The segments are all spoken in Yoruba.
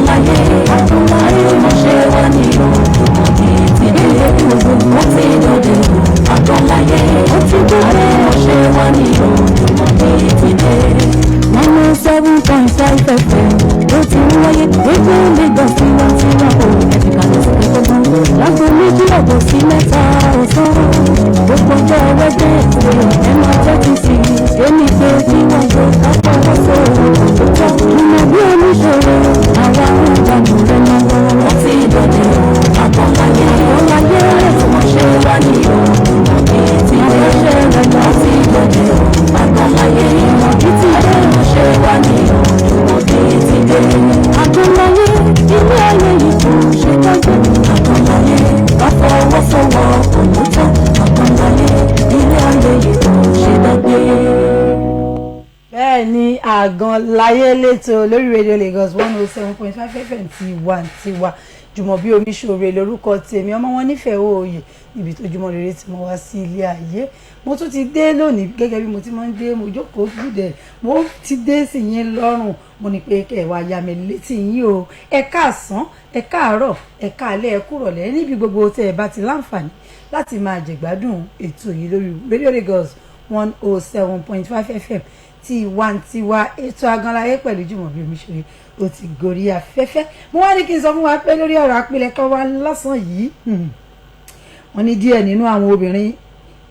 Àgànláyé àjùmọ̀ṣe wa ni o, Jùmọ̀bí ti dé, ó ti dòde o. Àgànláyé àjùmọ̀ṣe wa ni o, Jùmọ̀bí ti dé. 107.5 FM ló ti ń wáyé rédíò Lagos tiwantiwa o, ẹ̀fìkà lọ sí gbogbo lágbo 2:30 sí 3 ọ̀sán. Gbogbo ọjọ́ Wednesday ẹ máa tẹ́tí sí i, èmi pé kí wọ́n gbé kápá sọ̀rọ̀ tó tọ́. Jùmọ̀bí oníṣòro àwa ń gbàgbọ́ rẹ̀ lọ́wọ́. Ó ti dòde o, Àgànláyé àjùmọ̀ṣe wa ni o, Jùmọ̀bí ti dé. Ó ti dòde o, Àgànláyé àjùmọ̀ṣe wa ni o, Jùmọ̀bí ti dé. Àgànláyé ilé ayé yìí kò ṣe tọ́jú. Àgànláyé ká fọwọ́sowọ́pọ̀ ló tọ́. Àgànláyé ilé ayé yìí kò ṣe dágbé. Bẹ́ẹ̀ ni, Àgànláyé lẹ́tọ̀ lórí Radio Lagos 107.5 FM tiwantiwa. Jùmọ̀bí Omiṣore lórúkọ tèmi, ọmọ wọn nífẹ̀ẹ́ òòyè níbi tó jùmọ̀ rere tí mo wá sí ilé ayé. Mo tún ti dé lónìí gẹ́gẹ́ bí mo ti máa ń dé. Mo jókòó gùdẹ̀, mo ti dé sí yín lọ́rùn. Mo ní pé kẹ́ ẹ wá ya mi létí yín o. Ẹ káàsán, ẹ káàárọ̀, ẹ káalẹ́, ẹ kúrọ̀lẹ́ níbi gbogbo tẹ́ ẹ bá ti láǹfààní láti máa jẹ̀gbádùn ètò yìí lórí Radio Lagos 107.5 FM tiwantiwa. Ètò Àgànláyé pẹ̀lú Jùmọ̀bí Omiṣore ó ti gorí afẹ́fẹ́. Mo wá ní kí n sọ fún wa pé lórí ọ̀rọ̀ àpilẹ̀kọ wa lọ́sàn yìí, wọ́n ní díẹ̀ nínú àwọn obìnrin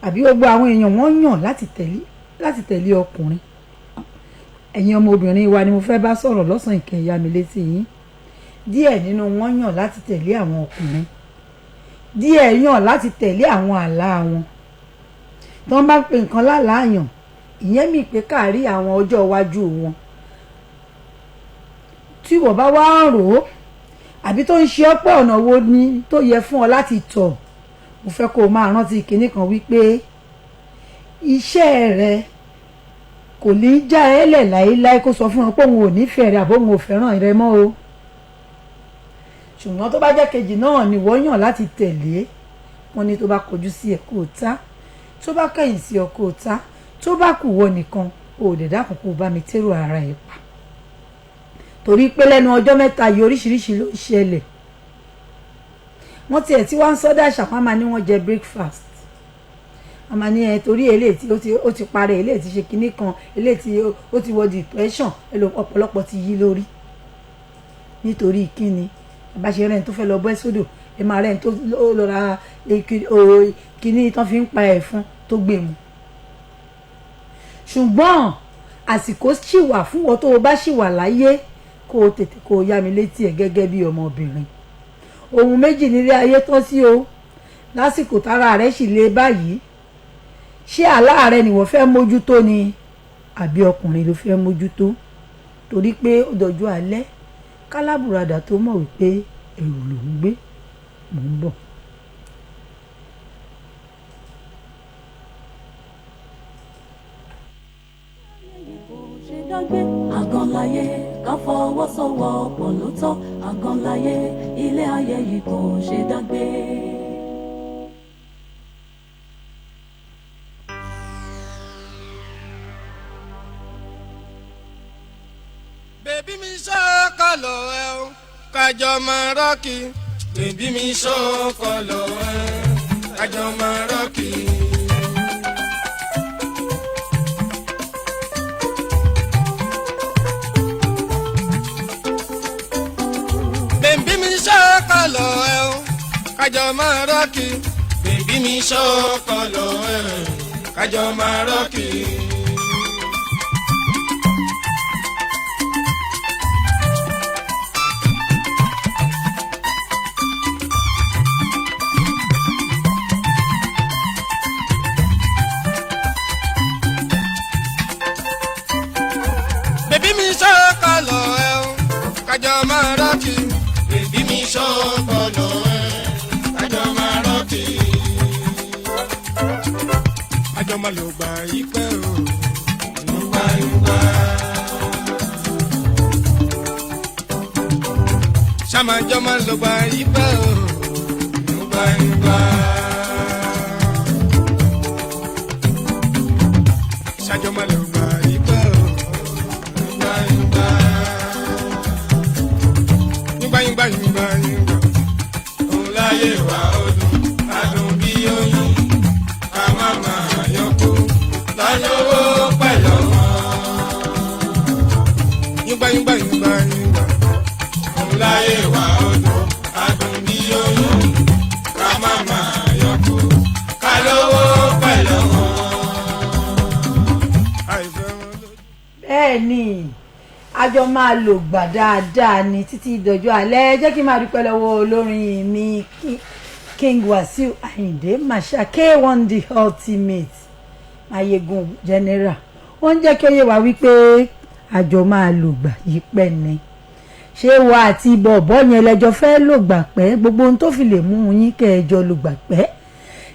àbí gbogbo àwọn èèyàn wọ́n yàn láti tẹ̀lé ọkùnrin. Ẹ̀yin ọmọbìnrin wa ni mo fẹ́ bá sọ̀rọ̀ lọ́sàn ìkẹyà mi létí yín. Díẹ̀ nínú wọn yàn láti tẹ̀lé àwọn ọkùnrin, díẹ̀ yàn láti tẹ̀lé àwọn àlá wọn. Tí wọ́n bá pe nǹkan lálàáyàn, ìyẹn mi pé káàrí àwọn ọjọ́ iwájú wọn. Tí wọ́n bá wá ń rò ó àbí tó ń ṣe ọ́ pé ọ̀nà wo ni tó yẹ fún ọ láti tọ̀, mo fẹ́ kó o máa rántí kinní kan wípé iṣẹ́ rẹ kò ní já ẹ lẹ̀ láéláé kó sọ fún ọ pé òun ò nífẹ̀ẹ́ rẹ àbó òun ò fẹ́ràn rẹ mọ́ o. Ṣùgbọ́n tó bá jẹ́ kejì náà ni wọ́n yàn láti tẹ̀lé, wọn ni tó bá kọjú sí ẹ kó o ta, tó bá kẹ̀yìn sí ọ kó o ta, tó bá kù wọ nìkan o ò dẹ̀ dákun kó o bá mi tẹ́rù ara ẹ̀ pa. Torí pé lẹ́nu ọjọ́ mẹ́ta yìí oríṣiríṣi ló ń ṣẹlẹ̀. Wọ́n tiẹ̀ tí wọ́n ń sọ́dá àṣà, wọ́n máa ní wọ́n jẹ breakfast, wọ́n máa ní ẹ torí eléyìí tí ó ti parẹ́, eléyìí tí ṣe kinní kan, eléyìí tí ó ti wọ depression, ọ̀pọ̀lọpọ̀ ti yí lórí. Nítorí kíni? Bá ṣe rẹ́ni tó fẹ́ lọ bọ́ sódò, ẹ máa rẹ́ni tó lọ ra kinní tán fi ń pa ẹ̀fọn tó gbé mu. Ṣùgbọ́n àsìkò ṣì wà fún wọn tó o bá ṣì wà láyé kó o tètè kó o yá mi létí ẹ̀ gẹ́gẹ́ bí ọmọbìnrin. Ohun méjì nílé ayé tán sí o lásìkò tára rẹ̀ sì le báyìí. Ṣé àlá rẹ ni wọ́n fẹ́ mójútó ni àbí ọkùnrin ló fẹ́ mójútó? Torí pé ó dọjú alẹ́ kálábùradà tó mọ̀ wípé ẹ̀rù ló ń gbé. Mò ń bọ̀. Àgànláyé ká fọwọ́sowọ́pọ̀ ló tọ́. Àgànláyé ilé ayé yìí kò ṣe dágbé. Bèbí mi ṣọ́kọ̀lọ̀ ẹ o, kájọ máa rọ́ọ̀kì. Bèbí mi ṣọ́kọ̀lọ̀ ẹ, kájọ máa rọ́ọ̀kì. Bèbí mi ṣọ́kọ̀lọ̀ ẹ o, kájọ máa rọ́ọ̀kì. Bèbí mi ṣọ́kọ̀lọ̀ ẹ, kájọ máa rọ́ọ̀kì. Bèbí mi ṣọ́kọ̀lọ̀ ẹ o, kájọ máa rọ́ọ̀kì. Bèbí mi ṣọ́kọ̀lọ̀ ẹ, kájọ máa rọ́ọ̀kì. Àjọ máa lò gbà yí pẹ́ o, yúgbà yúgbà. Ṣàmájọ máa lò gbà yí pẹ́ o, yúgbà yúgbà. Ṣàjọ máa lò gbà yí pẹ́ o, yúgbà yúgbà. Yúngbà yúngbà yúngbà òun láyé wa ó dùn adùn bí oyin ká má máa yọkú lálówó pẹ̀lú ọmọ. Yúngbà yúngbà yúngbà yúngbà òun láyé wa ó dùn adùn bí oyin ká má máa yọkú ká lówó pẹ̀lú ọmọ. Àìfẹ́ wọn lójú. Bẹ́ẹ̀ ni, àjọ máa lò gbà dáadáa ní títí dọjọ́ alẹ́. Jẹ́ kí n máa dúpẹ́ lọ́wọ́ olórin mi, King Wasiu Ayinde Marshal, K1 the Ultimate, Mayegun General. Wọ́n ń jẹ́ kí ó yé wa wípé àjọ máa lò gbà yí pẹ́ ni. Ṣé wa àti bọ̀bọ́ yẹn lẹ́jọ́ fẹ́ lò gbà pẹ́? Gbogbo ohun tó fi lè mú yín kẹ́ ẹ jọ lò gbà pẹ́.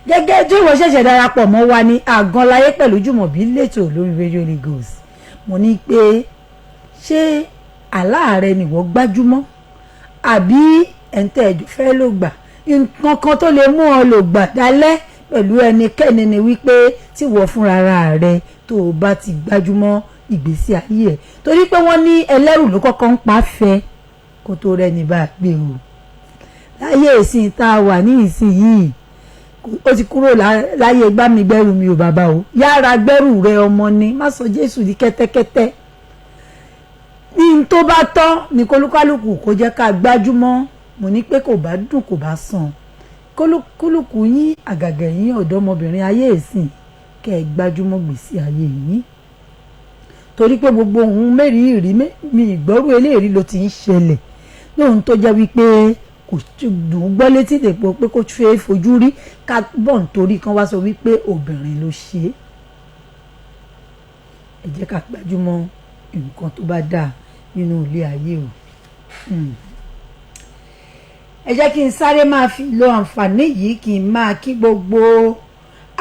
Gẹ́gẹ́ tí ìwọ ṣẹ̀ṣẹ̀ darapọ̀ mọ́ wa ní Àgànláyé pẹ̀lú Jùmọ̀bí lẹ́tọ̀ lórí Radio Lagos, mo ní pé ṣé àlá rẹ nìwọ gbájúmọ́ àbí ẹ̀ǹtẹ̀ ẹ̀jọ̀ fẹ́ ló gbà? Nǹkan kan tó lè mú ọ lò gbà dálẹ́ pẹ̀lú ẹnikẹ́ni ni wípé tí wọ́n fúnra rẹ tó o bá ti gbájúmọ́ ìgbésí ayé ẹ̀, torí pé wọ́n ní ẹlẹ́rù ló kọ́kọ́ ń pa fẹ́ kó tó rẹ́ni bá gbé o. Láyé ìsìn tá a wà ní ìsìn yìí, ó ti kúrò láyé gbámigbẹ́rù mi ò bàbá o. Yára gbẹ́rù rẹ, ọmọ ni má sọ Jésù di kẹ́tẹ́kẹ́tẹ́. Ní n tó bá tọ́ ní kólúkálùkù kó jẹ́ ká gbájúmọ́. Mo ní pé kò bá dùn, kò bá sàn, kólúkúlùkù yín, àgàgà yín ọ̀dọ́mọbìnrin ayé ìsìn, kẹ́ ẹ gbájúmọ́ gbèsè ayé yín, torí pé gbogbo ohun mẹ́rìírí mi ìgbọ́rú eléyìí ló ti ń ṣẹlẹ̀ lóhun tó jẹ́ wípé kò dùn gbọ́ létí dèpò pé kò fẹ́ fojú rí ká bọ̀, nítorí kan wá sọ wípé obìnrin ló ṣe é. Ẹ jẹ́ ká gbájúmọ́ nǹkan tó bá dáa nínú ilé ayé o. Ẹ jẹ́ kí n sáré máa fi lo àǹfààní yìí kí n máa kí gbogbo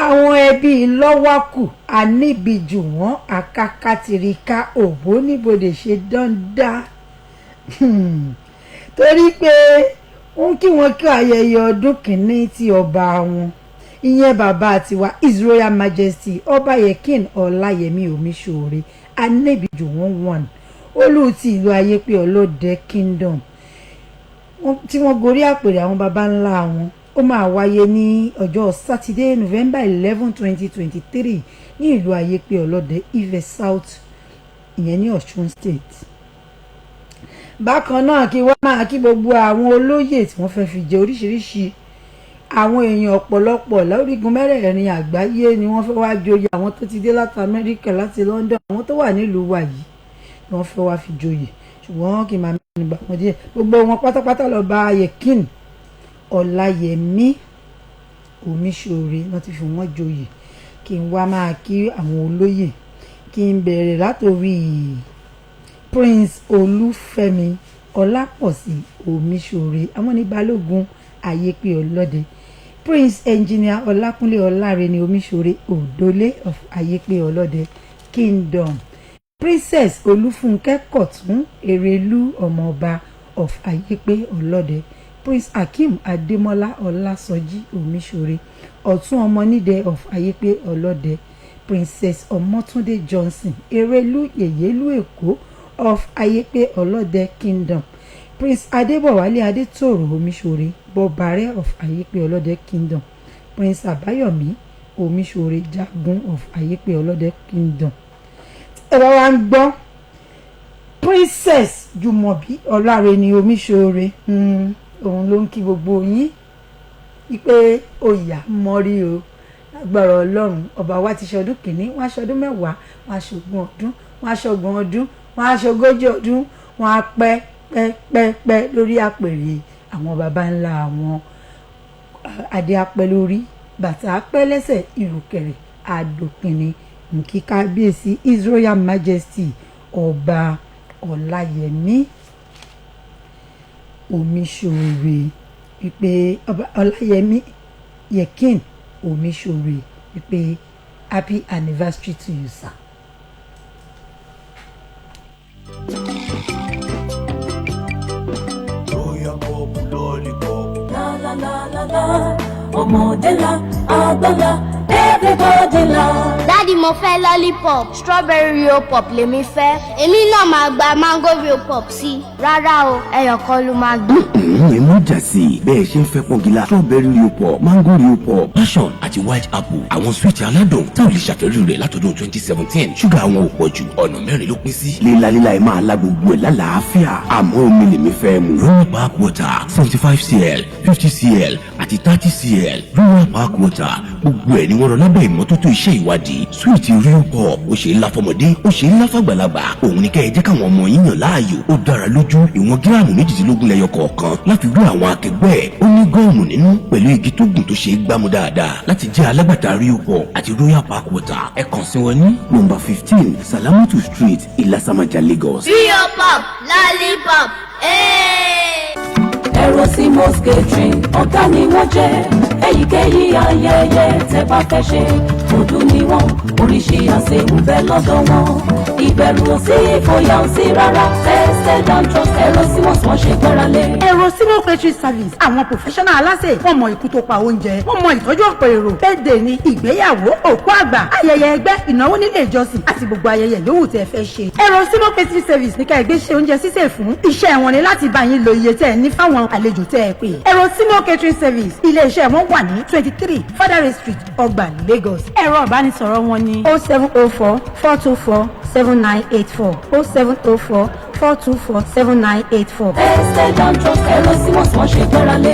àwọn ẹbí lọ́wọ́kù àníbijù wọ́n àkàkàtìríkà òbó níbodè ṣe dáńdá, torí pé ó ń kí wọn kí ayẹyẹ ọdún kìíní tí ọba wọn, ìyẹn bàbá tiwa, His Royal Majesty Ọba Yekin Ọláyẹmí Omiṣore Aníbijù wọn one, olú ti ìlú Ayépé Ọlọ́dẹ Kingdom, tí wọ́n gorí àpèrè àwọn baba ńlá wọn. Ó máa wáyé ní ọjọ́ Sátidé, November 11, 2023, ní ìlú Ayépé Ọlọ́dẹ, Ife South, ìyẹn ní Ọ̀ṣun State. Bákan náà, kí wọ́n máa kí gbogbo àwọn olóyè tí wọ́n fẹ́ fi jẹ. Oríṣiríṣi àwọn èèyàn ọ̀pọ̀lọpọ̀ lórígun mẹ́rẹ̀ẹ̀rin àgbáyé ni wọ́n fẹ́ wá joyè. Àwọn tó ti dé láti Amẹ́ríkà, láti London, àwọn tó wà nílùú wa yìí ni wọ́n fẹ́ wá fi joyè, ṣùgbọ́n kì í máa mẹ́nu bà wọ́n díẹ̀. Gbogbo wọn pátápátá lọ bá Yekin Ọláyẹmí Omiṣore wọ́n ti fi wọ́n joyè. Kí n wá máa kí àwọn olóyè, kí n bẹ̀rẹ̀ látòrí Prince Olúfẹ́mi Ọlápọ̀sí Omiṣore, àwọn ní Balógun Ayépé Ọlọ́dẹ, Prince Engineer Ọlákúnlé Ọlárẹni Omiṣore, Òdólé of Ayépé Ọlọ́dẹ Kingdom, Princess Olúfúnkẹ́ Kọ̀tún Erelú, ọmọọba of Ayépé Ọlọ́dẹ, Prince Akeem Adémọ́lá Ọlásọjí Omiṣore, Ọ̀tún Ọmọnídẹ of Ayépé Ọlọ́dẹ, Princess Ọmọ́túndé Johnson Erelú, Yèyélú Èkó of Ayépé Ọlọ́dẹ Kingdom, Prince Adébọ̀wálé Adétòrò Omiṣore, Bọ́bárẹ́ of Ayépé Ọlọ́dẹ Kingdom, Prince Àbáyọ̀mí Omiṣore, Jagun of Ayépé Ọlọ́dẹ Kingdom. Ẹ bá wa ń gbọ́, Princess Jùmọ̀bí Ọlárẹ̀ni Omiṣore, òun ló ń kí gbogbo yín wípé òyà mọ́rí o. Agbára Ọlọ́run, ọba wa ti ṣọdún kìíní, wọ́n á ṣọdún 10, wọ́n á ṣogún ọdún, wọ́n á ṣọgbọ̀n ọdún, wọ́n á ṣogójì ọdún, wọ́n á pẹ́ pẹ́ pẹ́ pẹ́ lórí àpèrè àwọn baba ńlá àwọn. Adé apẹ́ lórí, bàtà apẹ́ lẹ́sẹ̀, ìrùkẹ̀rẹ̀ àdòpinni. Nkí kábíyèsí, His Royal Majesty Ọba Ọláyẹmí Omiṣore, wípé Ọba Ọláyẹmí Yekin Omiṣore, wípé happy anniversary to you, sir. Royal Pop Lollipop. La la la la la, ọmọdé la, àgbàlá. Everybody laugh. Daddy, mo fẹ́ lollipop, strawberry Rio Pop lèmi fẹ́. Èmi náà máa gba mango Rio Pop sí i. Rárá o, ẹyọ kan ló máa gbé. Ẹ mú jà sí i. Bẹ́ẹ̀ ṣe ń fẹ́ pọ́ngilá, strawberry Rio Pop, mango Rio Pop, passion àti white apple, àwọn sweet aládùn tá ò lè ṣàfẹ́rí rẹ̀ látọdún 2017. Ṣúgà àwọn ò pọ̀ jù, ọ̀nà mẹ́rin ló pín sí. Lílalíla ẹ̀ máa la gbogbo ẹ̀ lálàáfíà, àmọ́ omi lèmi fẹ́ mu. Royal Park Water, 75 cl, 50 cl àti 30 cl. Royal Park Water, gbogbo ẹ̀ ni wọ́n rọ lábẹ́ ìmọ́tótó iṣẹ́ ìwádìí. Sweet Rio Pop, ó ṣe é lá fọmọdé, ó ṣe é lá fàgbàlagbà. Òun ni kẹ́ ẹ jẹ́ káwọn ọmọ yín yàn láàyò. Ó dára lójú. Ìwọ̀n gíráàmù 18 lẹ́yọ kọ̀ọ̀kan láfi wé àwọn akẹgbẹ́ ẹ̀. Ó ní gum nínú pẹ̀lú igi tó gùn tó ṣe é gbámú dáadáa. Láti jẹ́ alágbàtà Rio Pop àti Royal Park Water, ẹ kàn sí wọn ní nọ́mbà 15, Salamatu Street, Ìlàsàmàjà, Lagos. Rio Pop, lollipop, ee. Ẹ̀rọ sí Mosque Catering, ọ̀gá ni wọ́n jẹ́. Èyíkéyìí ayẹyẹ tẹ́ bá fẹ́ ṣe, ọdún ni wọ́n, oríṣi àṣẹ ń bẹ lọ́dọ̀ wọn. Ìbẹ̀rù ò sí, ìfòyà ò sí rárá. Tested and trusted, ẹ̀rọ sí Mosque, wọ́n ṣe gbára lé. Ẹ̀rọ Simo Catering Service, àwọn professional aláṣẹ. Wọ́n mọ ikú tó pa oúnjẹ, wọ́n mọ ìtọ́jú ọ̀pọ̀ èrò. Birthday ni, ìgbéyàwó, òkú àgbà, ayẹyẹ ẹgbẹ́, ìnáwó nílé ìjọsìn àti gbogbo ayẹyẹ yòówù tẹ́ fẹ́ ṣe, Ẹ̀rọ Simo Catering Service ní ká ẹgbẹ́ ṣe oúnjẹ sísè fún. Iṣẹ́ wọn ni láti bá yín lo iye tẹ́ ẹ ní fáwọn àlejò tẹ́ ẹ pè. Ẹ̀rọ Simo Catering Service, ilé-iṣẹ́ wọn wà ní 23 Fadare Street, Ọgbà, Lagos. Ẹ̀rọ ìbánisọ̀rọ̀ wọn ní 07044247984, 07044247984. Tested and trusted, ẹ̀rọ sí Mosque, wọ́n ṣe gbára lé.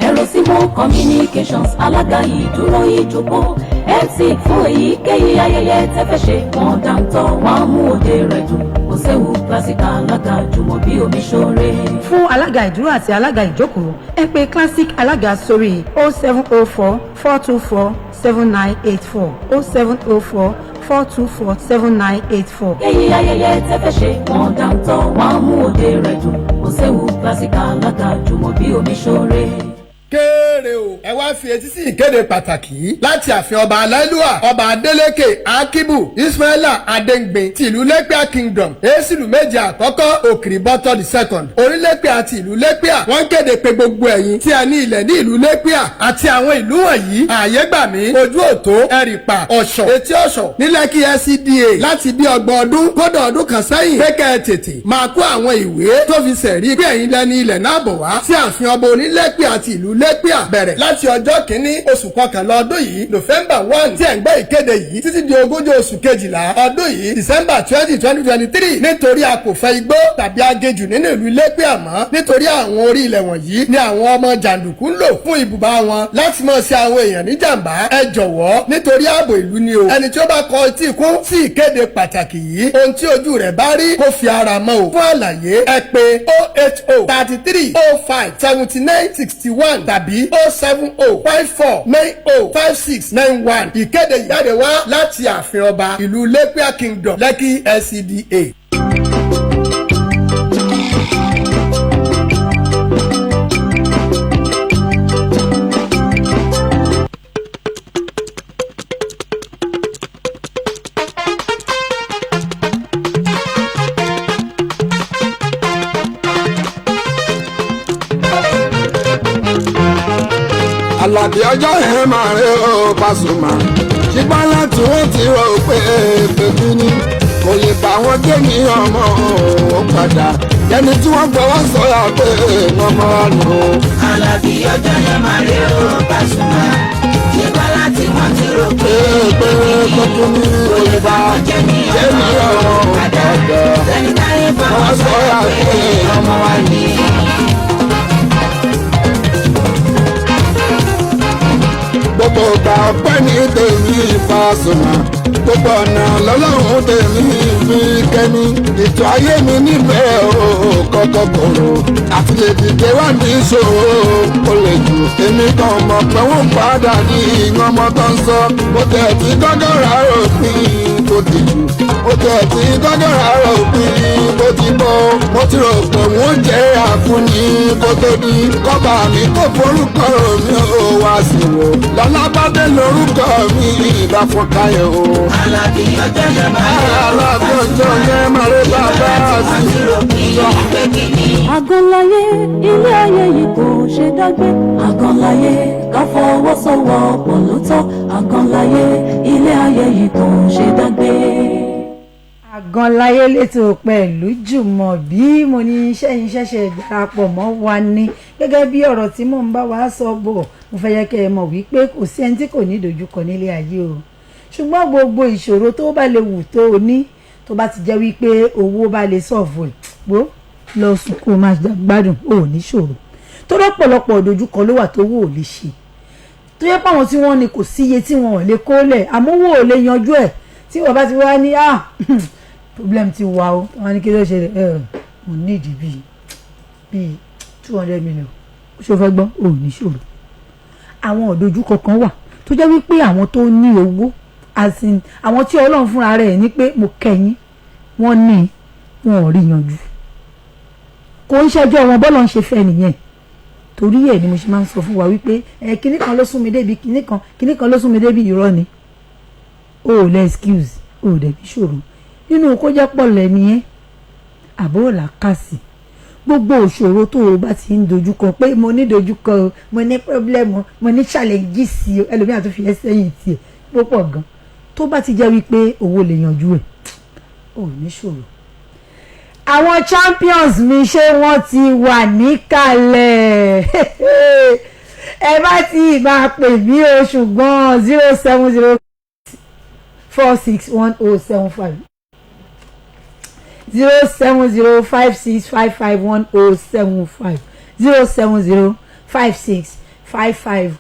Ẹ̀rọ Simo Communications, alága ìdúró, ìjókòó, MC fún èyíkéyìí ayẹyẹ tẹ́ fẹ́ ṣe. Wọ́n dáńtọ́, wọ́n á mú òde rẹ̀ dùn. Kò séwu. Classic alága Jùmọ̀bí Omiṣore. Fún alága ìdúró àti alága ìjókòó, ẹ pè Classic alága sórí 07044247984, 07044247984. Èyí ayẹyẹ tẹ́ fẹ́ ṣe, wọ́n dáńtọ́, wọ́n á mú òde rẹ̀ dùn. Kò séwu. Classic alága Jùmọ̀bí Omiṣore. Kéèrè o, ẹ wá fi etí sí ìkéde pàtàkì yìí láti ààfin ọba aláìlúwà, Ọba Adeleke Akibu Ismaila Adéǹgbìn ti ìlú Lẹ́pẹ́à Kingdom, èsìlú méje àkọ́kọ́, Òkìrìbọ́tọ̀ the second, orílẹ̀pẹ́ àti ìlú Lẹ́pẹ́à. Wọ́n kéde pé gbogbo ẹ̀yin tí a ní ilẹ̀ ní ìlú Lẹ́pẹ́à àti àwọn ìlú wọ̀nyí, Àyégbàmí, Ojú Òtó, Ẹ̀rìpà, Ọ̀ṣọ̀, Etí Ọ̀ṣọ̀ ní Lẹ́kì LCDA, láti bí 30 ọdún kódà ọdún kan sẹ́yìn, pé kẹ́ ẹ tètè máa kó àwọn ìwé tó fi sẹ̀rí pé ẹ̀yin lẹ́ni ilẹ̀ náà bọ̀ wá sí ààfin ọba onílẹ́pẹ́ àti ìlú Lẹ́pẹ́à, bẹ̀rẹ̀ láti ọjọ́ 1 oṣù kọkànlá ọdún yìí, November 1, tí ẹ̀ ń gbọ́ ìkéde yìí, títí di ogúnjọ́ oṣù kejìlá ọdún yìí, December 20, 2023, nítorí a kò fẹ́ igbó tàbí aginjù nínú ìlú Lẹ́pẹ́à mọ́, nítorí àwọn orí ilẹ̀ wọ̀nyí ni àwọn ọmọ jàǹdùkú ń lò fún ibùba wọn láti máa ṣe àwọn èèyàn ní jàǹbá. Ẹ jọ̀wọ́, nítorí ààbò ìlú ni o. Ẹni tí ó bá kọ etí ikún sí ìkéde pàtàkì yìí, ohun tí ojú rẹ̀ bá rí, kó fi ara mọ́ o. Fún àlàyé, ẹ pè 08033057961 tàbí 07054905691. Ìkéde yìí jáde wá láti ààfin ọba ìlú Lẹ́pẹ́à Kingdom, Lẹ́kì LCDA. Àlàbí ọjọ́ yẹn máa rí o, Pasuma, ṣùgbọ́n láti wọ́n ti rò pé pé ni kò lè bá wọn dé ní ọmọ òun padà ẹni tí wọ́n gbọ́wọ́ sọ̀rọ̀ pé ọmọ nù. Àlàbí ọjọ́ yẹn máa rí o, Pasuma, ṣùgbọ́n láti wọ́n ti rò pé pé pé ni kò lè bá wọ́n jẹ́ ní jẹ́ ní ọmọ ọmọ òun padà padà ẹni táyé fọwọ́ wọ́n sọ̀rọ̀ sọ̀rọ̀ pé pé ọmọ wa ni. Gbogbo ìgbà ọpẹ́ ní tèmi, Pasuma. Gbogbo ọ̀nà lọ́lọ́run tèmi fi kẹ́mi. Ètò ayé mi níbẹ̀ o kọ́kọ́ kòrò àti lè dìde wá ní ìṣòro ó lè jù. Èmi kan mọ̀ pé wọ́n padà ní ọmọ tó ń sọ. Mo tẹ̀ tí gọ́gọ́ rà òpin tó ti jù, mo tẹ̀ tí gọ́gọ́ rà òpin tó ti bọ́. Mo ti rò pé wọ́n jẹ́ àfúnni kó tó di kọ́ba mi tó forúkọ mi ò wá sí wò lọ́lábàdé lórúkọ mi ìbá fún káyọ̀ o. Àlàbí ọjọ́ yẹn máa rí o, Alábí ọjọ́ yẹn máa rí bàbá wọ́n sí ti rò pé pé kí ni. Àgànláyé, ilé ayé yìí kò ṣe dágbé. Àgànláyé, ká fọwọ́sowọ́pọ̀ ló tọ́. Àgànláyé, ilé ayé yìí kò ṣe dágbé. Àgànláyé létò pẹ̀lú Jùmọ̀bí. Mo ní iṣẹ́ yín ṣẹ̀ṣẹ̀ darapọ̀ mọ́ wa ní gẹ́gẹ́ bí ọ̀rọ̀ tí mò ń bá wa sọ bọ̀. Mo fẹ́ yẹ kẹ́ ẹ mọ̀ wípé kò sí ẹni tí kò ní ìdojúkọ nílé ayé o, ṣùgbọ́n gbogbo ìṣòro tó bá lè wù tó o ní, tó bá ti jẹ́ wípé owó bá lè solve ẹ̀, gbó lọ sùn kó o máa gbádùn, o ò ní ṣòro. Tó lọ́pọ̀lọpọ̀ ìdojúkọ ló wà tó wò ó lè ṣe, tó yẹ pé àwọn tí wọ́n ní kò síye tí wọ́n ò lè kólẹ̀, àmọ́ owó ò lè yanjú ẹ̀. Tí wọ́n bá ti wá ní, "Ah, problem ti wà o," wọ́n ní, "Kí ló ṣẹlẹ̀?" "Ẹ mo need bíi 200 million." Ṣó fẹ́ gbọ́? Ò ní ṣòro. Àwọn ìdojúkọ kan wà tó jẹ́ wípé àwọn tó ní owó, as in àwọn tí Ọlọ́run fúnra rẹ̀ ní pé mo kẹ́yìn, wọ́n ní wọn ò rí yanjú. Kò ń ṣẹjọ́ wọn, bọ́lọ̀ ń ṣe fẹ́ nìyẹn. Torí ẹ̀ ni mo ṣe máa ń sọ fún wa wípé ẹ kinní kan ló sún mi débi kinní kan, kinní kan ló sún mi débi. Irọ́ ni. O ò lẹ excuse, o ò dẹ̀ ní ṣòro nínú kó jẹ́ pọ̀ lẹ́ni ẹ́ àbó làkàsì. Gbogbo òṣòro tó o bá ti ń dojúkọ pé mo ní dojúkọ o, mo ní problem o, mo ní challenges o, ẹlòmíràn tó fi ẹ́ sẹ́yìn tiẹ̀ púpọ̀ gan, tó bá ti jẹ́ wípé owó lè yanjú ẹ̀, ò ní ṣòro. Àwọn champions mi, ṣé wọ́n ti wà níkàlẹ̀? Ẹ bá ti máa pè mí o, ṣùgbọ́n 070461075, 07056551075,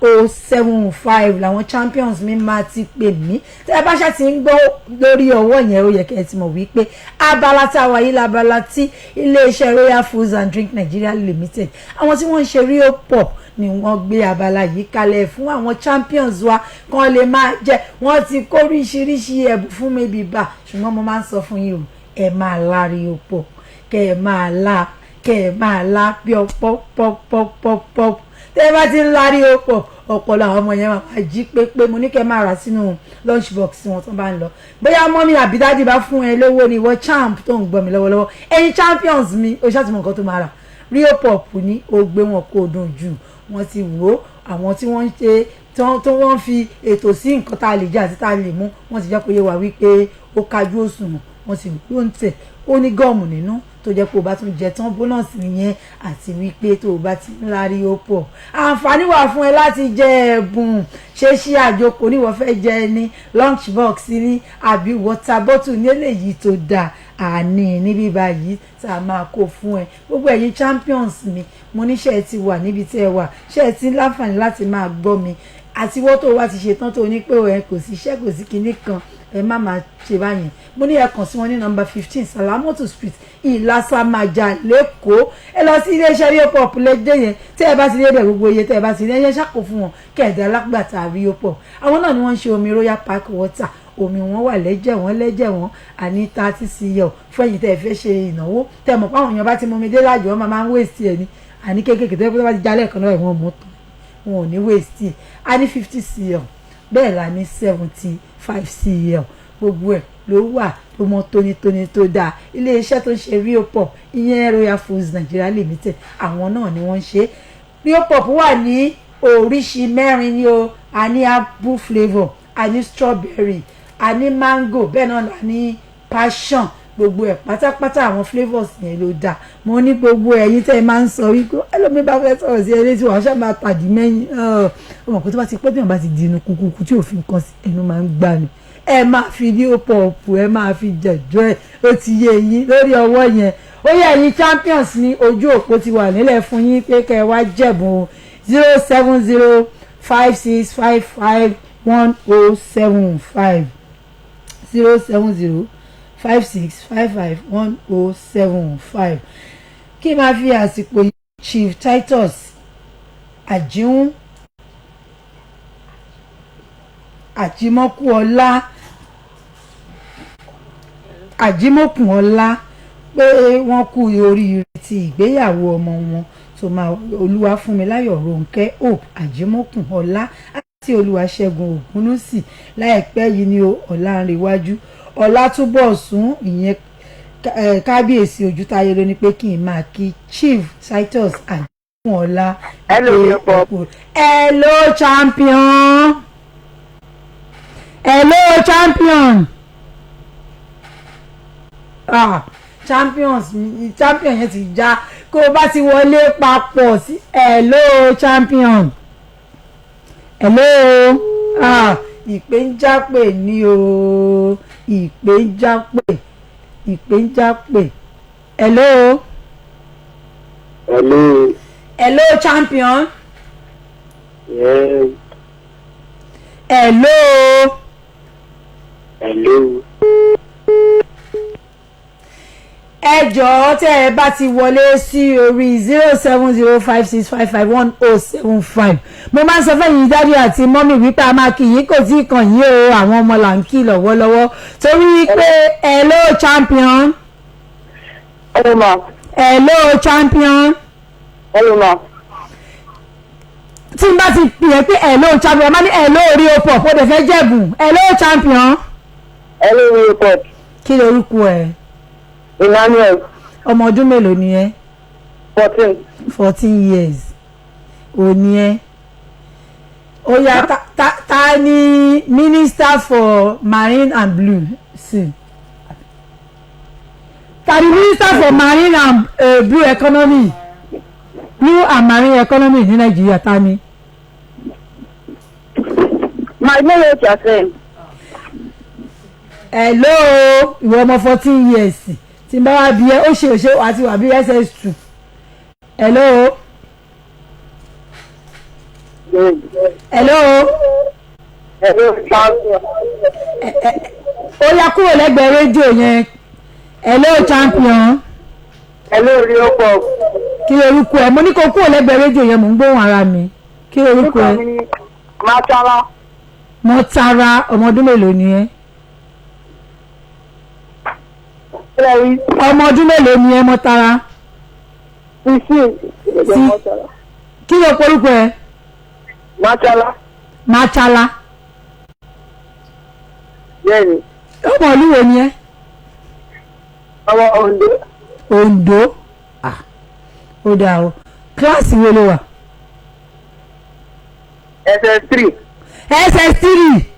07056551075 làwọn champions mi máa ti pè mí. Tẹ́ ẹ bá ṣáà ti ń gbọ́ lórí ọwọ́ yẹn, ó yẹ kẹ́ ẹ ti mọ̀ wípé abala tá a wà yìí labala tí iléeṣẹ́ Royal Foods and Drink Nigeria Limited, àwọn tí wọ́n ń ṣe Rio Pop, ni wọ́n gbé abala yìí kalẹ̀ fún àwọn champions wa kán lè máa jẹ. Wọ́n ti kó oríṣiríṣi ẹ̀bùn fún mi bíbá, ṣùgbọ́n mo máa ń sọ fún yín o, ẹ máa la Rio Pop, kẹ́ ẹ máa la, kẹ́ ẹ máa la bí ọ pop pop pop pop pop. Tẹ́ ẹ bá ti ń la Rio Pop, ọpọlọ àwọn ọmọ yẹn máa jí pépé. Mo ní kẹ́ máa rà sínú lunch box wọn tó bá ń lọ, bóyá mummy àbí daddy bá fún ẹ lówó ni. Ìwọ champ tó ń gbọ́ mi lọ́wọ́lọ́wọ́, ẹ̀yin champions mi, o ṣáà ti mọ nǹkan tó máa rà. Rio Pop ní ó gbé wọn kó dùn jù. Wọ́n ti wò ó, àwọn tí wọ́n ń ṣe tó wọ́n fi ètò sí nǹkan tá a lè jẹ àti tá a lè mú, wọ́n ti jẹ́ kó yé wa wípé ó kájú òṣùwọ̀n. Wọ́n sì ló ń tẹ̀, ó ní gum nínú tó jẹ́ pé o bá tún jẹ tán, bonus nìyẹn. Àti wípé tó o bá ti ń la Rio Pop, àǹfààní wà fún ẹ láti jẹ ẹ̀bùn. Ṣe ṣí àjòkò ní wọ́n fẹ́ jẹ ní lunch box ní àbí water bottle ní eléyìí tó dáa, àní níbí báyìí tá a máa kó fún ẹ. Gbogbo ẹ̀yin champions mi, mo ní, ṣe ẹ ti wà níbi tí ẹ wà? Ṣe ẹ ti ń láǹfààní láti máa gbọ́ mi? Àti wọ́n tó wá ti ṣe tán tó ní pé ẹ kò sí iṣẹ́, kò sí kinní kan, ẹ má máa ṣe báyẹn. Mo ní ẹ kàn sí wọn ní nọ́mbà 15 Salamotu Street, Ìlàsàmàjà, lẹ́kọ̀ọ́. Ẹ lọ sí iléeṣẹ́ Rio Pop lẹ́dẹ̀ yẹn. Tẹ́ ẹ bá ti débẹ̀, gbogbo iye tẹ́ ẹ bá ti ní, ẹ ṣàkó fún wọn kẹ̀ẹ́dẹ́ alágbàtà Rio Pop. Àwọn náà ni wọ́n ń ṣe omi Royal Park Water. Omi wọn wà lẹ́jẹ̀ wọn, lẹ́jẹ̀ wọn. Àní 30 cl fún ẹ̀yin tẹ́ ẹ fẹ́ ṣe ìnáwó, tẹ́ ẹ mọ̀ pé àwọn èèyàn bá ti mú mi dé láàjọ, wọn máa ń waste ẹ̀ ní. Àní kéékèèké tẹ́ ẹ bá ti jalẹ̀ kan náà, wọ́n mú tán, wọn ò ní waste ẹ̀. A ní 50 cl, bẹ́ẹ̀ la ní 75 cl. Gbogbo ẹ̀ ló wà tó mọ́ tónítóní tó dáa. Iléeṣẹ́ tó ń ṣe Rio Pop, ìyẹn Royal Foods Nigeria Limited, àwọn náà ni wọ́n ń ṣe. Rio Pop wà ní oríṣi mẹ́rin ni o. A ní apple flavour, a ní strawberry, a ní mango, bẹ́ẹ̀ náà la ní passion. Gbogbo ẹ̀ pátápátá, àwọn flavours yẹn ló dáa. Mo ní gbogbo ẹ̀yin tẹ́ ẹ máa ń sọ wípé ẹlòmíín bá fẹ́ sọ̀rọ̀ sí ẹ létí, wàá ṣáà máa tàdí mẹ́yìn. Ọmọ kó tó bá ti pẹ́, tí wọ́n bá ti di inú kúkú tí òfin kan sí ẹnu máa ń gbà ní, ẹ máa fi Rio Pop, ẹ máa fi jẹ̀jọ́ ẹ̀. Ó ti yé yín lórí ọwọ́ yẹn. Ó yẹ ẹ̀yin champions ní, ojú òpó ti wà nílẹ̀ fún yín pé kẹ́ ẹ wá jẹ̀bùn. 07056551075, 07056551075. Kí n máa fi àsìkò yìí Chief Titus Àjíhùn Àjímọ́kù ọlá, Àjímọ́kùn ọlá, pé wọ́n kú oríire ti ìgbéyàwó ọmọ wọn tó máa, Olúwafúnmiláyọ̀ Rónkẹ́ Hope Àjímọ́kùn ọlá àti Olúwaṣẹ́gun Ògúnnúsì láìpẹ́ yìí ní. Ọ̀làǹrẹ̀wájú Ọ̀làtúbọ̀sún, ìyẹn Kábíyèsí Ojútáyé ló ní pé kí n máa kí Chief Titus Àdéhùnọlá. Hello, Yọpọ. Hello, champion. Hello, champion. Ah, champions, champion yẹn ti já. Kó o bá ti wọlé papọ̀ sí. Hello, champion. Hello. Ah, ìpè ń jápè ní o, ìpè ń jápè, ìpè ń jápè. Hello. Hello. Hello, champion. Yes. Hello. Hello. Ẹ jọ̀ọ́, tẹ́ ẹ bá ti wọlé sí orí 07056551075. Mo máa ń sọ fẹ́yìn daddy àti mummy wípé a máa kì í, kò tí ì kàn yín o. Àwọn ọmọ là ń kí lọ́wọ́lọ́wọ́ torí pé. Hello, champion. Hello, ma. Hello, champion. Hello, ma. Tí n bá ti pè é pé hello champion, má ní hello Rio Pop, ó dẹ̀ fẹ́ jẹ̀bùn. Hello, champion. Hello, Rio Pop. Kí lorúkọ ẹ? Emmanuel. Ọmọ ọdún mélòó ni ẹ? 14. 14 years òní ẹ. Ó yá, ta ni minister for marine and blue sea? Ta ni minister for marine and blue economy, blue and marine economy ní Nàìjíríà? Ta ni? My name is Yasin. Hello, ìwọ ọmọ 14 years, tí n bá wá bí ẹ, ó ṣe òṣè àti wà bí SS2. Hello. Hello. Hello, champion. Ó yá, kúrò lẹ́gbẹ̀ẹ́ rédíò yẹn. Hello, champion. Hello, Rio Pop. Kí lorúkọ ẹ? Mo ní kó kúrò lẹ́gbẹ̀ẹ́ rédíò yẹn, mò ń gbóhùn ara mi. Kí lorúkọ ẹ? Mátara. Mọ́tara, ọmọ ọdún mélòó ni ẹ? Kílẹ̀. Ọmọ ọdún mélòó ni ẹ, Mọ́tara? 16. Kí ló porúkọ ẹ? Mátara. Machala? Bẹ́ẹ̀ni. Ọmọ ìlú wo ni ẹ? Ọmọ Ondo. Ondo. Ah, ó dáa o. Kíláàsì wo ló wà? SS3. SS3.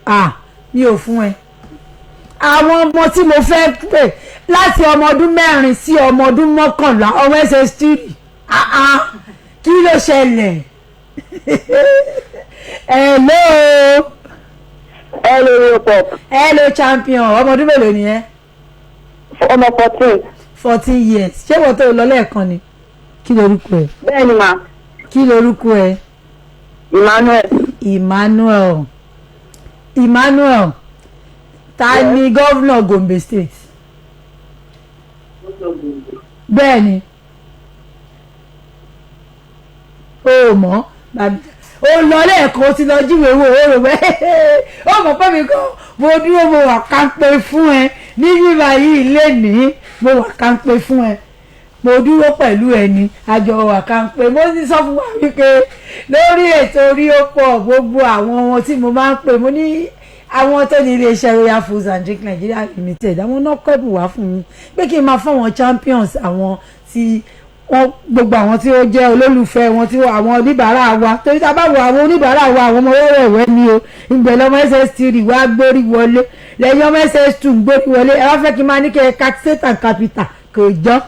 Ah, mi ò fún ẹ. Àwọn ọmọ tí mo fẹ́ pè, láti ọmọ ọdún 4 sí ọmọ ọdún 11, ọmọ SS3. Ah ah, kí ló ṣẹlẹ̀? Hello. Hello, Rio Pop. Hello, champion. Ọmọ ọdún mélòó ni ẹ? Ọmọ 14. 14 years. Ṣé wọ́n tó lọ lẹ́ẹ̀kan ni? Kí lorúkọ ẹ? Bẹ́ẹ̀ni, ma. Kí lorúkọ ẹ? Emmanuel. Emmanuel, Emmanuel, ta ni governor Gombe State? Bẹ́ẹ̀ ni, o mọ̀ o lọ lẹ́ẹ̀kan, o ti lọ jíwèé wò ó, rò bẹ́ẹ̀. Ó mọ̀ pé mi kọ́, mo dúró, mo wà kánpé fún ẹ ní bíbá yìí lénìí. Mo wà kánpé fún ẹ, mo dúró pẹ̀lú ẹni àjọ wà kánpé. Mo ti sọ fún wa wípé lórí ètò orí ó pọ̀, gbogbo àwọn ohun tí mo máa ń pè, mo ní àwọn tó ní iléeṣẹ́ Royal Foods and Drink Nigeria Limited, àwọn náà kẹ́bù wá fún mi pé kí n máa fún àwọn champions, àwọn tí wọ́n, gbogbo àwọn tí ó jẹ́ olólùfẹ́ wọn, tí àwọn oníbàárà wa, torí tá a bá wo àwọn oníbàárà wa, àwọn ọmọ wẹ́wẹ́wẹ́ ni o. Ìgbẹ́ lọ́mọ SS3 wá gbórí wọlé, lẹ́yìn ọmọ SS2 ń gbórí wọlé. Ẹ wá fẹ́ kí n máa ní kẹ́ ẹ state and capital, kò jọ́,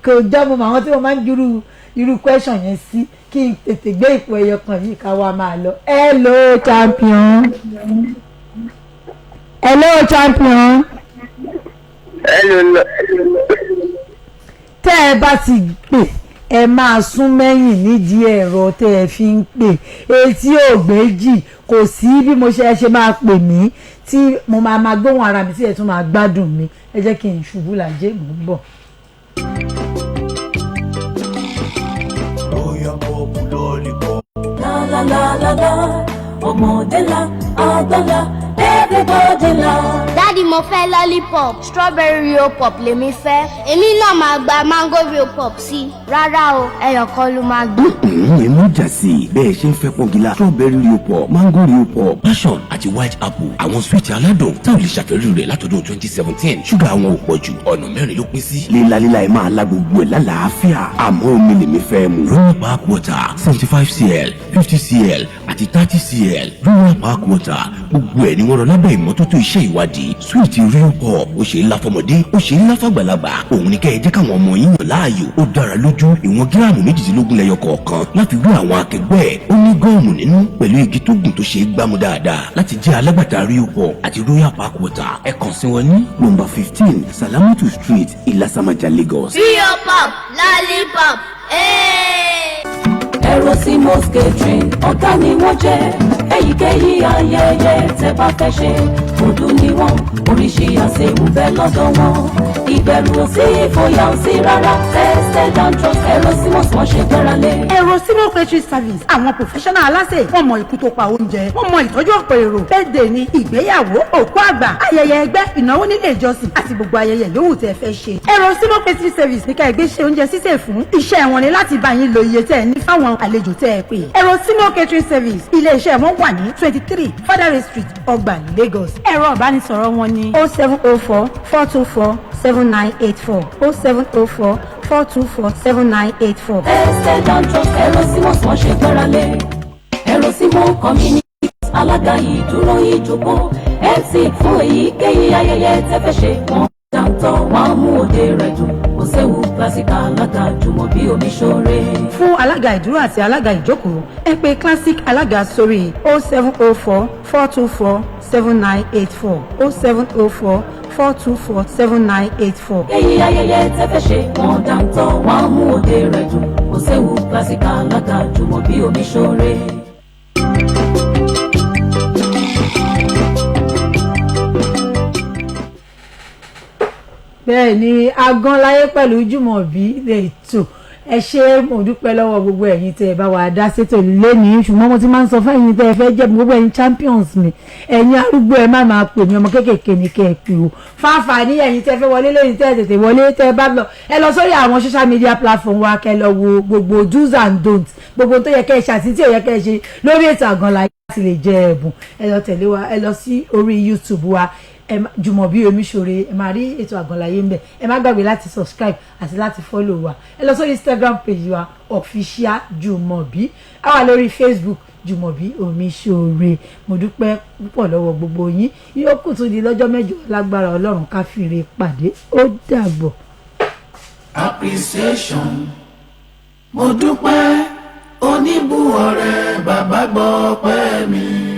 kò jọ́. Mo mọ àwọn tí wọ́n máa ń júrú irú question yẹn sí. Kí n tètè gbé ìpò ẹyọ kan yìí ká wá máa lọ. Hello, champion. Hello, champion. Hello. Tẹ́ ẹ bá ti pè, ẹ máa sún mẹ́yìn nídìí ẹ̀rọ tẹ́ ẹ fi ń pè. Etí ògbéjì kò sí bí mo ṣe ṣe máa pè mí tí mo máa máa gbóhùn ara mi tí ẹ tún máa gbádùn mi. Ẹ jẹ́ kí n ṣubú làjẹ́, mò ń bọ̀. Royal Pop Lollipop. La la la la la, ọmọdé la, àgbàlá, ẹ Everybody laugh. Daddy, mo fẹ́ lollipop, strawberry Rio Pop lèmi fẹ́. Èmi náà máa gba mango Rio Pop sí i. Rárá o, ẹyọ kan ló máa gbé. Ẹ mú jà sí i. Bẹ́ẹ̀ ṣe ń fẹ́ pọ́ngilá, strawberry Rio Pop, mango Rio Pop, passion àti white apple, àwọn sweet aládùn tá ò lè ṣàfẹ́rí rẹ̀ látọdún 2017. Ṣúgà wọn ò pọ̀ jù, ọ̀nà mẹ́rin ló pín sí. Lílalíla ẹ̀ máa la gbogbo ẹ̀ lálàáfíà, àmọ́ omi lèmi fẹ́ mu. Royal Park Water, 75 cl, 50 cl àti 30 cl. Royal Park Water, gbogbo ẹ̀ ni wọ́n rọ lábẹ́ ìmọ́tótó iṣẹ́ ìwádìí. Sweet Rio Pop, ó ṣe é lá fọmọdé, ó ṣe é lá fàgbàlagbà. Òun ni kẹ́ ẹ jẹ́ káwọn ọmọ yín yàn láàyò. Ó dára lójú. Ìwọ̀n gíráàmù 18 lẹ́yọ kọ̀ọ̀kan láti wé àwọn akẹgbẹ́ ẹ̀. Ó ní gum nínú pẹ̀lú igi tó gùn tó ṣe é gbámú dáadáa. Láti jẹ́ alágbàtà Rio Pop àti Royal Park Water, ẹ kàn sí wọn ní nọ́mbà 15, Salamatu Street, Ìlàsàmàjà, Lagos. Rio Pop, lollipop, ee. Ẹ̀rọ Simos Catering, ọ̀gá ni wọ́n jẹ́. Èyíkéyìí ayẹyẹ tẹ́ bá fẹ́ ṣe, òdù ni wọ́n. Oríṣi àsè ń bẹ lọ́dọ̀ wọn. Ìbẹ̀rù ò sí, ìfòyà ò sí rárá. Tested and trusted, Ẹ̀rọ Simos, wọ́n ṣe gbára lé. Ẹ̀rọ Simos Catering Service, àwọn professional aláṣẹ. Wọ́n mọ ikú tó pa oúnjẹ, wọ́n mọ ìtọ́jú ọ̀pọ̀ èrò. Birthday ni, ìgbéyàwó, òkú àgbà, ayẹyẹ ẹgbẹ́, ìnáwó nílé ìjọsìn àti gbogbo ayẹyẹ yòówù tẹ́ fẹ́ ṣe, Ẹ̀rọ Simos Catering Service ní ká ẹgbẹ́ ṣe oúnjẹ sísè fún. Iṣẹ́ wọn ni láti bá yín lo iye tẹ́ ẹ ní fáwọn àlejò tẹ́ ẹ pè. Ẹ̀rọ Simos Catering Service, ilé iṣẹ́ wọn wà ní 23 Fadare Street, Ọgbà, Lagos. Ẹ̀rọ ìbánisọ̀rọ̀ wọn ní 07044247984, 07044247984. Tested and trusted, Ẹ̀rọ Simos, wọ́n ṣe gbára lé. Ẹ̀rọ Simos Community, alága ìdúró, ìjókòó, MC fún èyíkéyìí ayẹyẹ tẹ́ fẹ́ ṣe. Wọ́n dáńtọ́, wọ́n á mú òde rẹ̀ dùn. Kò séwu. Classic alága Jùmọ̀bí Omiṣore. Fún alága ìdúró àti alága ìjókòó, ẹ pè Classic alága sórí 07044247984, 07044247984. Èyí ayẹyẹ tẹ́ fẹ́ ṣe, wọ́n dáńtọ́, wọ́n á mú òde rẹ̀ dùn. Kò séwu. Classic alága Jùmọ̀bí Omiṣore. Bẹ́ẹ̀ ni, Agánláyé pẹ̀lú Jùmọ̀bí lè tò. Ẹ ṣé, mo dúpẹ́ lọ́wọ́ gbogbo ẹ̀yin tẹ́ ẹ bá wa dá sétò lẹ́nìí. Ṣùgbọ́n mo ti máa ń sọ fún ẹ̀yin tẹ́ ẹ fẹ́ jẹ́, gbogbo ẹ̀yin champions mi, ẹ̀yin arúgbó, ẹ má máa pè mí. Ọmọ kéékèèké ní kẹ́ ẹ pè o. Fáfà ní ẹ̀yin tẹ́ ẹ fẹ́ wọlé lẹ́yìn tẹ́ ẹ tètè wọlé, tẹ́ ẹ bá lọ, ẹ lọ sórí àwọn social media platform wa, kẹ́ lọ wo gbogbo do's and don'ts, gbogbo tó yẹ kẹ́ ẹ ṣe àti tí ò yẹ kẹ́ ẹ ṣe lórí ètò Àgànláyé láti lè jẹ ẹ̀bùn. Ẹ lọ tẹ̀lé wa, ẹ lọ sí orí YouTube wa, ẹ Jùmọ̀bí Omiṣore, ẹ máa rí ètò Àgànláyé ń bẹ̀. Ẹ má gbàgbé láti subscribe àti láti follow wa. Ẹ lọ sórí Instagram page wa, Official Jùmọ̀bí. A wà lórí Facebook, Jùmọ̀bí Omiṣore. Mo dúpẹ́ púpọ̀ lọ́wọ́ gbogbo yín. Yóò kù tún di lọ́jọ́ 8 lágbára Ọlọ́run, ká fìrè pàdé. Ó dàbọ̀. Appreciation, mo dúpẹ́ oníbùwọ̀rẹ́, bàbá gbọ́ pẹ́ mi.